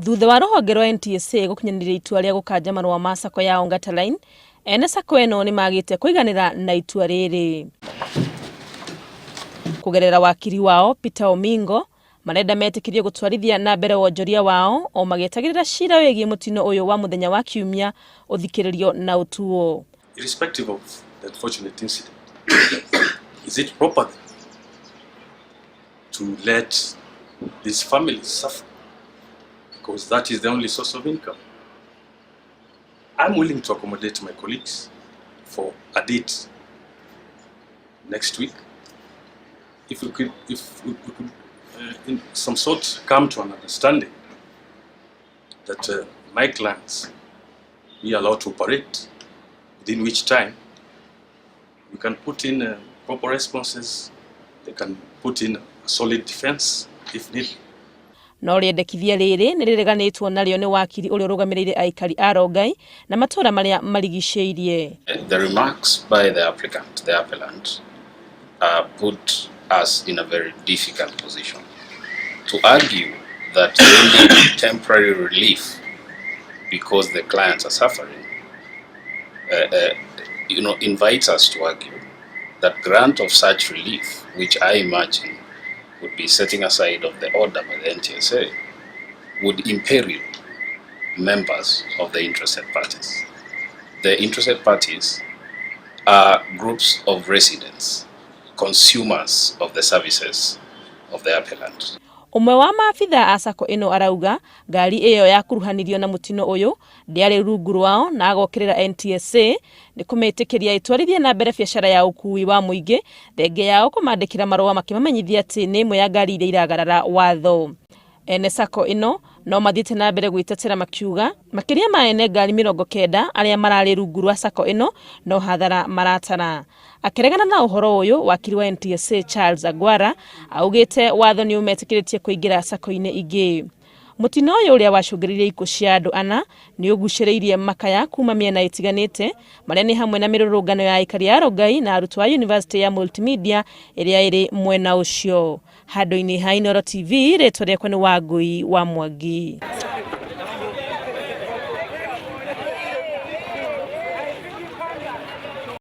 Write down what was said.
Thutha wa rũhonge rwa NTSA gũkinyanĩria itua rĩa gũkanja marũa ma sacco ya Ongata Line, ene sacco ĩno nĩ magĩte kũiganĩra na itua rĩrĩ. Kũgerera wakiri wao Peter Omingo, marenda metĩkĩrio gũtwarithia na mbere wonjoria wao o magĩetagĩrĩra cira wĩgiĩ mũtino ũyũ wa mũthenya wa Kiumia ũthikĩrĩrio na ũtuo. Irrespective of the unfortunate incident, is it proper to let these families suffer? Because that is the only source of income. I'm willing to accommodate my colleagues for a date next week. If we could in some sort come to an understanding that my clients be allowed to operate, within which time we can put in proper responses, they can put in a solid defense if needed. No rĩendekithia rĩrĩ nĩ rĩreganĩtwo narĩo nĩ wakiri ũrĩa ũrũgamĩrĩire aikari a Rongai na matũũra marĩa marigicĩirie. The remarks by the applicant, the appellant, put us in a very difficult position to argue that they need temporary relief because the clients are suffering, invites us to argue that grant of such relief, which I imagine would be setting aside of the order by the NTSA, would imperil members of the interested parties. The interested parties are groups of residents, consumers of the services of the appellant. Ũmwe wa maabitha a sacco ĩno arauga ngari ĩyo yakuruhanirio na mũtino ũyũ ndĩarĩ rungu rwao na agokĩrĩra NTSA nĩ kũmĩtĩkĩria ĩtwarithie na mbere biacara ya ũkui wa mũingĩ, thenge yao kũmandĩkĩra marũa makĩmamenyithia atĩ nĩ ĩmwe ya ngari iria iragarara watho. Ene sacco ĩno no mathiĩte na mbere gwĩtetera makiuga makĩria ma ene ngari 90 arĩa mararĩ rungu rwa sacco ĩno no hathara maratara. Akĩregana na ũhoro ũyũ, wakiri wa NTSA Charles Agwara augĩte watho nĩ ũmetĩkĩrĩtie kũingĩra sacco-inĩ ingĩ. Mũtino ũyũ ũrĩa wacũngĩrĩirie ikuũ cia andũ ana nĩ ũgucĩrĩirie makaya kuma mĩena ĩtiganĩte, marĩa nĩ hamwe na mĩrũrũngano ya aikari a Rongai na arutwo a University ya Multimedia ĩrĩa ĩrĩ mwena ũcio. Handũ-inĩ ha Inooro TV, rĩtwa rĩakwa nĩ Wangui wa Mwangi.